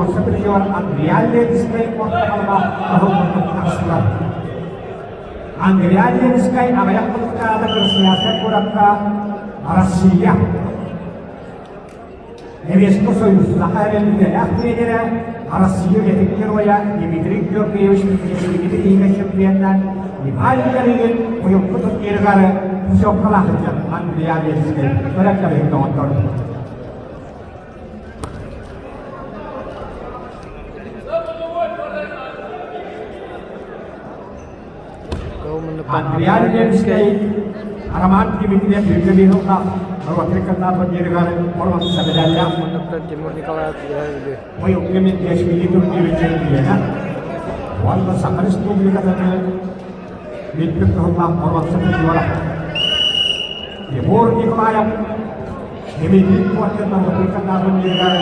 боруонса призер Андриан Ленскэй орто халыма кыһыл тахсылар. Андриан Ленскэй аҕыйах хонуктааҕыта Красноярскай куоракка Россия Советский Союз Саха эрэллээх тренерэ, Россия үлэтин геройа Дмитрий Георгиевич Дмитрий чемпионнар Иван Ярыгин уйукку турнирыгар путевкалаах сылдьар Андриан Ленскэй көрөттөрүн доҕоттор. Андриан Ленскэй Роман Дмитриев Юрий норуоттар турнирыгар боруонса медаллаах Тимур Николаев Үөһээ Быйылгы Минтиэшвили турнирын чемпиона уонна Саха Республикатын бүппүт кыһыллаах боруонса призера Егор Николаев Дмитрий Коркин норуоттар турнирыгар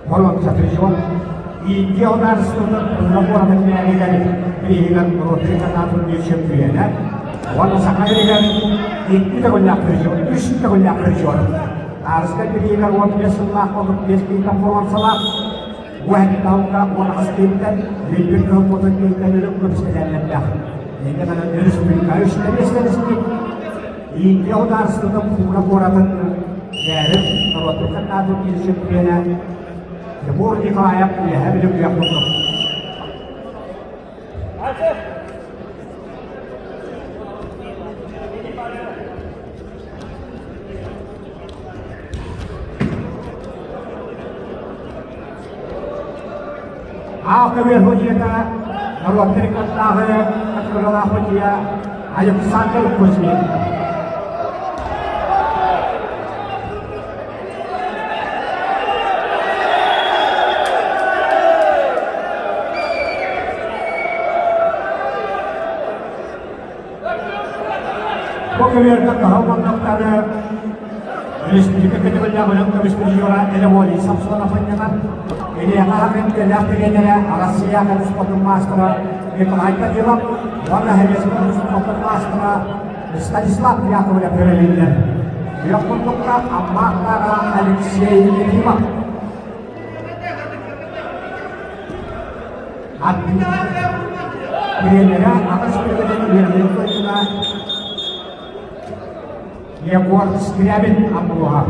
Боруонса призер Индия ударствотын Пуна куоратын мээригэр бирииһигэр норуоттар турнир чемпиона уонна Саха сиригэр икки төгүллээх призер, үс төгүллээх призер. Таарыска бирииһигэр 15 сыллаах 35 киһиттэн боруонсалаах Уһэттаука 18 киһиттэн Бүлбүт кыһыл куотун киһиттэн өлүк көмүскэлээллэрдээх. Инньэ гынан өрөспүүбүлүкэ үстэ миэстэлэспит. Индия ударствотын Пуна куоратын мээрин норуоттар турнир чемпиона Тимур Николаев үөһэ бүлүкүйэх курдук. Аах көбүөр ходьуйата норуоттар иккаттааҕы категориялаах ходьуйа Александр Кузьмин. Бу көбүөргэ кыһыл муннуктары республика көтөҕүллээх үрүҥ көмүс призера Элеволий Самсонов анньанар. Ильяҕа хакынтэлээх тренерэ Россия көмүс спортун маастара Николай Данилов уонна Советский спортун маастара Станислав Яковлев көрөлүллэр. Күөх муннукка Амма аттааҕа Алексей Ефимов. Тренерэ аҕыс күнүгүнэн үөрэнэн туйгуна Егор Скрябин аммалаһар.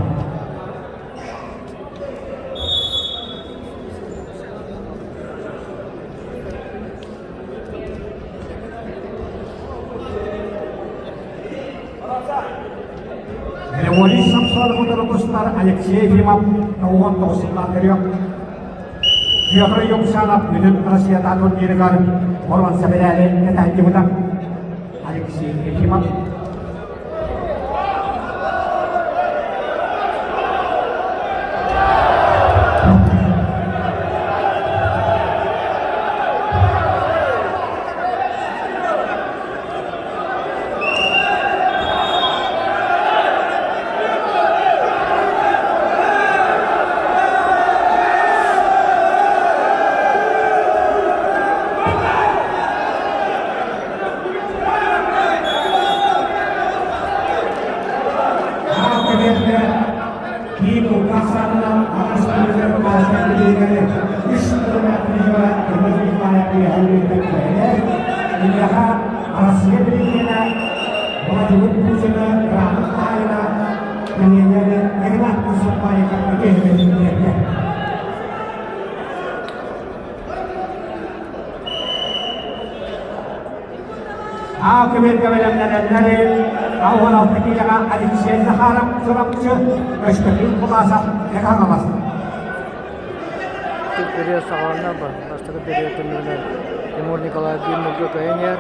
Григорий Самсонов утары тустар Алексей Ефимов 99 сыллаах төрүөх Петр Юмшанов бүтүн Россията турнирыгар боруонса медали кэтээччибитэ Алексей Ефимов. Киин Кавказынан үс Россия президенэ Владимир Путина грамота хаһаайына тренерэ Игнат Мусукаев үтүөһүннэрдэ. Аа көбүөргэ бэлэмнэнэллэрин 16 киилэҕэ Алексей Захаров Чурапчы Өстөкүүн Куласов Хаҥалас. Период саҕаланна бастакы период түмүгүнэн Тимур Николаев биир нолга көһөн иһэр.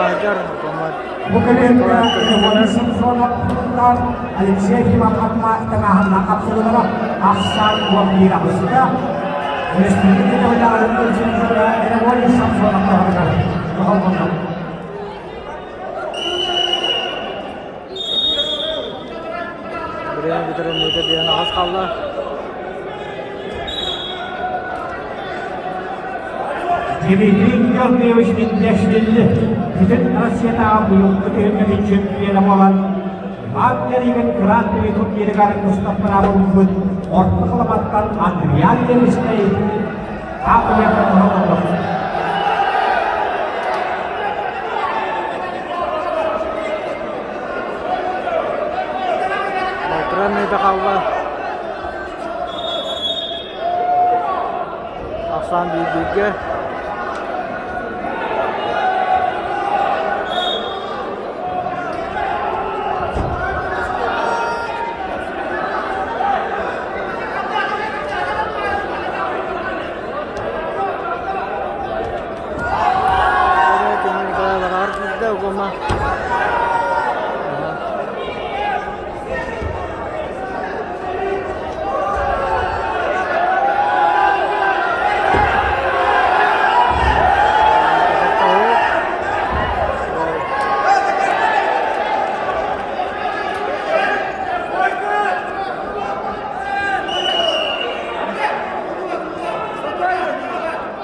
хаһыдьар, Томар Бу кэлиэҥҥэ Николаев Иван көмүскэнэр. Самсонов Алексей Ивановна тыҥааһынна хапсыгылара ахсаан 11 аҕыска Республика төгүллээҕин Иван Самсонов таһыгар туһалланна. Время бүтэрин мүнүүтэ биэн аҕыс хаалла. Дмитрий Георгиевич Миндиашвили бүтүн Россиятааҕы быйылгы түһүлгэтин чөмпүйүөнэ буолан, Иван Ярыгин Гран-при турнирыгар Мустафа ылбыт Орто Халыматтан Андриан Левичтэй Ааппыйаҕа оһоллонно. Балтараа мүнүүтэ хаалла. Ахсаан биирдииргэ.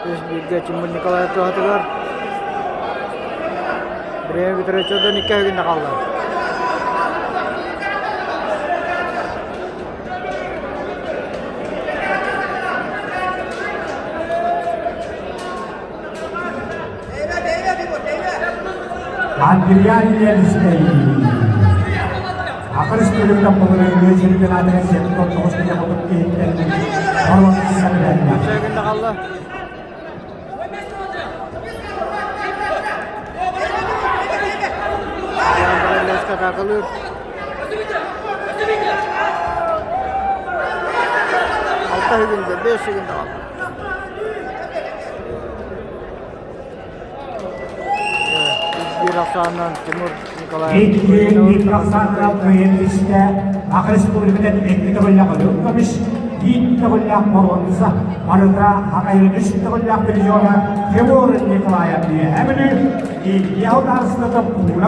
Үс бииргэ Тимур Николаев туһатыгар Время бүтэрэ чодон икки күннэ хаалла. Андриан Ельский. Саха Республикатын былырыыҥҥы чемпионатыгар 79 киһи хотук киһиттэн Үчүгэй күннэ хаалла. Атаакалыыр. Алта күндэ, 5 күндэ хаалла. Биир ахсаанынан Тимур Николаев Икки ахсаанынан кыайан истэ Саха Республикатын икки төгүллээх өлүк көмүс, биир төгүллээх боруонса, барыта Хахайын үс төгүллээх призера Тимур Николаев Үөһээ Бүлүү, Илья Утарсытын Пууна.